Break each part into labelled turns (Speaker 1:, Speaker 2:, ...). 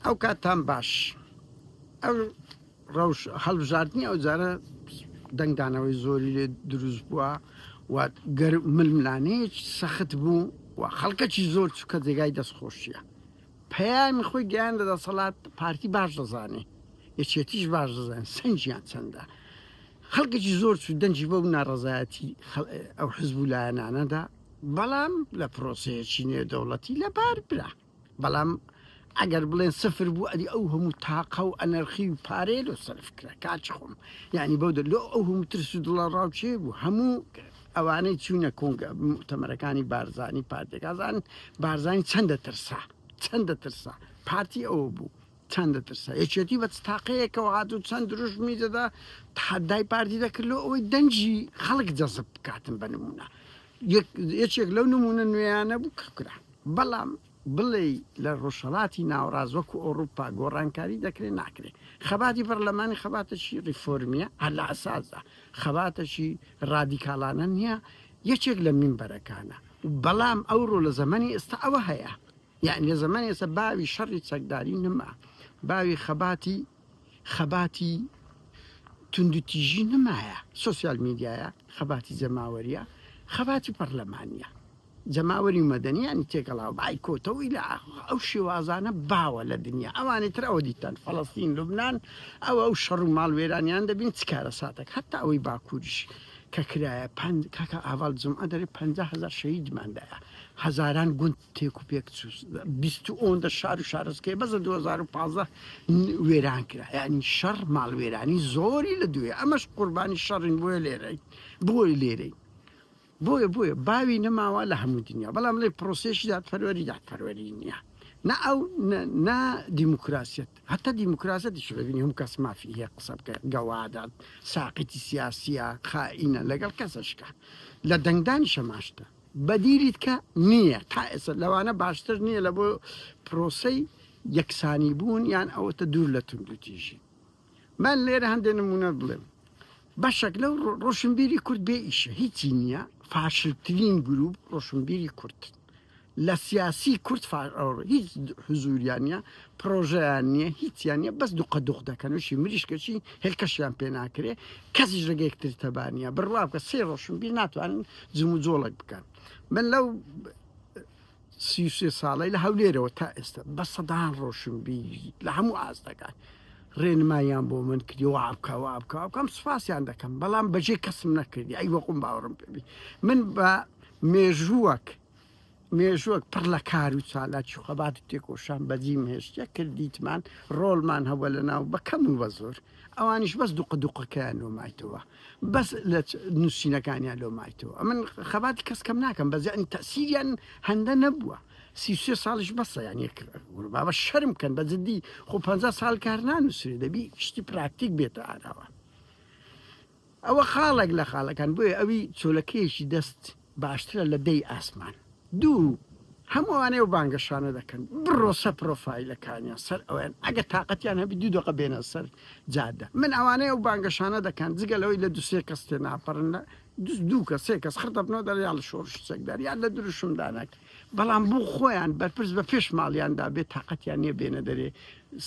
Speaker 1: ئەو کاتتان باش. ئەو ڕەوش هەڵبژاردنی ئەو جارە دەنگدانەوەی زۆری لێ دروست بووە و گەر ململانێیەکی سەخت بوو و خەڵکەکی زۆر چووکە جێگای دەستخۆشیە. پەیامی خۆی گەیاندە دەسەڵات پارتی باش دەزانێ یەکێتیش باش دەزانێ سەنگیان چەندە. خەڵکێکی زۆر چوو دەنگی بەو ناڕەزایەتی ئەو حزب و لایەنانەدا بەڵام لە پرۆسەیەکی نێودەوڵەتی لەبار برا. بەڵام ئەگەر بڵێن سفر بوو ئەدی ئەو هەموو تاقە و ئەنەرخی و پارەیە لۆ سەرف کرا کاکی خۆم یعنی بەو لۆ ئەو هەموو ترس و دڵە ڕاوچێ بوو هەموو ئەوانەی چوونە کۆنگە مؤتەمەرەکانی بارزانی پارتەکازان بارزانی چەندە ترسا چەندە ترسا پارتی ئەوە بوو چەندە ترسا یەکێتی بە تاقەیەکەوە هات و چەند دروشمی دەدا تحدای پارتی دەکرد لۆ ئەوەی دەنگی خەڵک جەزب بکاتن بە نمونە یەکێک لەو نمونە نوێیانە بوو کە کرا. بەڵام بڵێی لە ڕۆژهەڵاتی ناوەڕاست وەکو ئەوڕوپا گۆڕانکاری دەکرێ ناکرێ. خەباتی پەڕلەمانی خەباتەکی ڕیفۆرمیە هەر لە ئەساسدا خەباتەکی ڕادیکاڵانە نیە یەکێک لە مینبەرەکانە. بەڵام ئەوڕۆ لە زەمەنی ئێستا ئەوە هەیە. یانی لە زەمەنی ئێستا باوی شەڕی چەکداری نما. باوی خەباتی خەباتی توندوتیژی نمایە. سۆسیال میدیایە، خەباتی جەماوەریە، خەباتی پەڕلەمانیە. جەماوەری و مەدەنی یانی تێکەڵاو بایکۆتە و ئیلا ئاخر ئەو شێوازانە باوە لە دنیا ئەوانی تر ئەوە دیتان فەڵەستین لوبنان ئەوە ئەو شەڕ و ماڵ وێرانیان دەبین چ کارەساتێک هەتا ئەوەی باکووریش کە کرایە پەنج کاکە ئاڤال جومعە دەرێ 50 هەزار شەهیدمان دایە هەزاران گوند تێک و پێک چوو بیست و ئەوەندە شار و شارۆچکەیە بەس لە 2015 وێران کرا یعنی شەڕ ماڵ وێرانی زۆری لە دوێ ئەمەش قوربانی شەڕین بۆیە لێرەی بۆی لێرەی بۆیە بۆیە باوی نەماوە لە هەموو دنیا بەڵام لێ پرۆسێشی دادپەروەری دادپەروەری نییە نە ئەو نە دیموکراسیەت هەتا دیموکراسیەتیش دەبینی هەموو کەس مافی هەیە قسە بکە گەوادە ساقیتی سیاسیە خائینە لەگەڵ کەسەشکە لە دەنگدانی شەماشتە بەدیلیت کە نییە تا ئێستا لەوانە باشتر نییە لە بۆ پرۆسەی یەکسانی بوون یان ئەوەتە دوور لە توندوتیژی من لێرە هەندێ نمونە بڵێم بەشێک لەو ڕۆشنبیری کورد بێ ئیشە هیچی نییە فاشلترین گروپ ڕۆشنبیری کورد لە سیاسی کورد هیچ حزوریان نیە پرۆژیان نییە هیچیان نیە بەس دوقە دوق دەکەن وشی مریشکەچی هێلکەشیان پێ ناکرێ کەسیش لەگە یەکتر تەبانە بڕوا بکە سێ ڕۆشنبیر ناتوانن جموجۆڵێک بکەن من لەو 33 ساڵەی لە هەولێرەوە تا ئێستا بە سەدان ڕۆشنبیری لە هەموو ئاستەکان ڕێنماییان بۆ من کردی وا بکە وا بکە وا بکەم سوپاسیان دەکەم بەڵام بەجێ کەسم نەکردی ئەی وەقوم باوەڕم پێبی من بە مێژووەک مێژووەک پڕ لە کار و چالاکی و خەبات و تێکۆشان بەجیم هێشتە کردیتمان ڕۆڵمان هەبووە لە ناو بە کەم و بە زۆر ئەوانیش بەس دوقە دوقەکەیان لۆ مایتەوە بەس لە نووسینەکانیان لۆ مایتەوە ئەمن خەباتی کەس کەم ناکەم بەس یعنی تەسیریان هەندە نەبووە 33 ساڵیش بەسە یان یەک بابە شەرم بکەن بە جدی خۆ 50 ساڵ کار نانووسرێ دەبی شتی پراکتیک بێتە ئاراوە ئەوە خاڵێک لە خاڵەکان بۆیە ئەوی چۆلەکەیەکی دەست باشترە لە دەی ئاسمان. دوو، هەموو ئەوانەی ئەو بانگەشانە دەکەن بڕۆ سەر پرۆفایلەکانیان سەر ئەویان ئەگەر تاقەتیان هەبی دوو دەقە بێنە سەر جادە من ئەوانەی ئەو بانگەشانە دەکەن جگە لەوەی لە دوو سێ کەس تێناپەڕن لە دوو کەس سێ کەس خڕ دەبنەوە دەڵێ یا لە شۆڕشی چەکدار یان لە دروشمدانەک بەڵام بۆ خۆیان بەرپرس بە پێش ماڵیاندا بێ تاقەتیان نییە بێنە دەرێ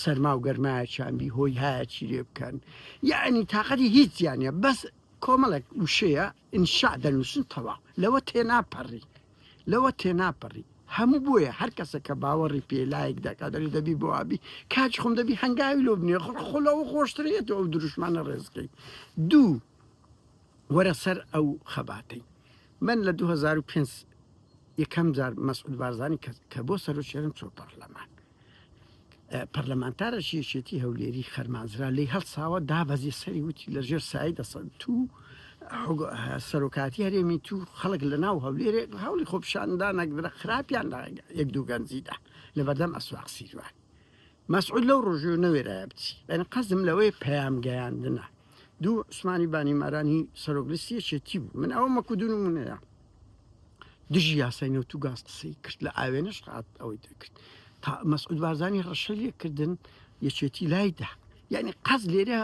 Speaker 1: سەرما و گەرمایەکیان بی هۆی هایەکی لێ بکەن یەعنی تاقەتی هیچیان نییە بەس کۆمەڵێک وشەیە ئینشا دەنووسن تەواو لەوە تێناپەڕی لەوە تێناپەڕی هەموو بۆیە هەر کەسە کە باوەڕی پێ لایک دەکا دەڵێ دەبی بۆ ئابی کاکی خۆم دەبی هەنگاوی لۆ بنێ خۆ لەوە خۆشترێت ئەو دروشمانە ڕێزکەی دوو وەرە سەر ئەو خەباتەی من لە 2005 یەکەم جار مەسعود بارزانی کە بۆ سەرۆکی هەرێم چووە پەرلەمان پەرلەمانتارەکی یەکێتی هەولێری خەرمانزرا لێی هەڵساوە دابەزی سەری وتی لە ژێر سایەی دەسەڵات تو سەرۆکاتی هەرێمی تو خەڵک لە ناو هەولێرێ هەوڵی خۆپیشاندانەک درا خراپیان لە یەک دوو گەنجیدا لە بەردەم ئەسواق سیروان مەسعود لەو ڕۆژەوە نەوێرایە بچی یعنی قەزم لەوەی پەیام گەیاندنە دوو عوسمانی بانی مارانی سەرۆک لیستی یەکێتی بوو من ئەوە مەکو دوو نمونەیە دژی یاسای نەوت و گاز قسەی کرد لە ئاوێنەش هات ئەوەی دەکرد تا مەسعود بارزانی ڕەشە لێکردن یەکێتی لایدا یعنی قەز لێرە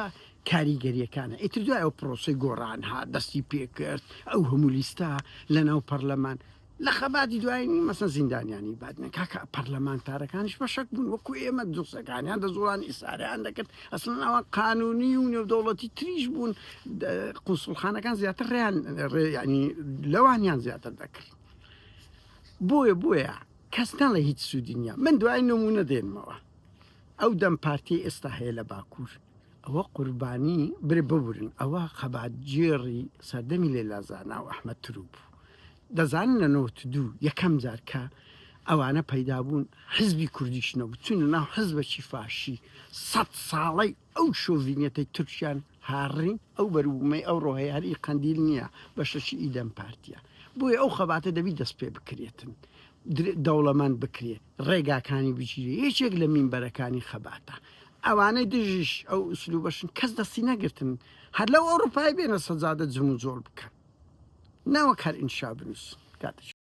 Speaker 1: کاریگەریەکانە ئیتر دوای ئەو پرۆسەی گۆڕان ها دەستی پێکرد ئەو هەموو لیستە لە ناو پەرلەمان. لە خەباتی دوایینی مەسەن زیندانیانی بادینان کاکە پەرلەمانتارەکانیش بەشەک بوون وەکو ئێمە دوسەکانیان دەزوڵان ئیساریان دەکرد ئەسڵەن ئەوان قانونی و نێودەوڵەتی تریش بوون قونسڵخانەکان زیاتر ڕێیان ڕێ ینی لەوانیان زیاتر دەکرد بۆیە بۆیە کەس ناڵێ هیچ سوودی نییە من دوای نمونە دێنمەوە ئەو دەم پارتی ئێستا هەیە لە باکوور ئەوە قوربانی برێ ببورن ئەوە خەباتگێڕی سەردەمی لەیلا زانا و ئەحمەد تروو بوو. دەزانن لە 92 یەکەم جار کە ئەوانە پەیدا بوون حزبی کوردیش نەبوو چوونە ناو حزبەکی فاشی سەد ساڵەی ئەو شۆڤینیەتەی تورکیان هاڕین ئەو بەروبوومەی ئەوڕۆ هەیە هەر ئی قەندیل نییە بەشەکی ئی دەم پارتیە بۆیە ئەو خەباتە دەبی دەست پێ بکرێتن دەوڵەمەند بکرێ ڕێگاکانی بگیرێ یەکێک لە مینبەرەکانی خەباتە ئەوانەی دژیش ئەو ئوسلوبەشن کەس دەستی نەگرتن هەر لەو ئەوروپای بێنە سەجادە جموجۆڵ بکەن نەوەک هەر ئینشا بنووسن کاتێکی.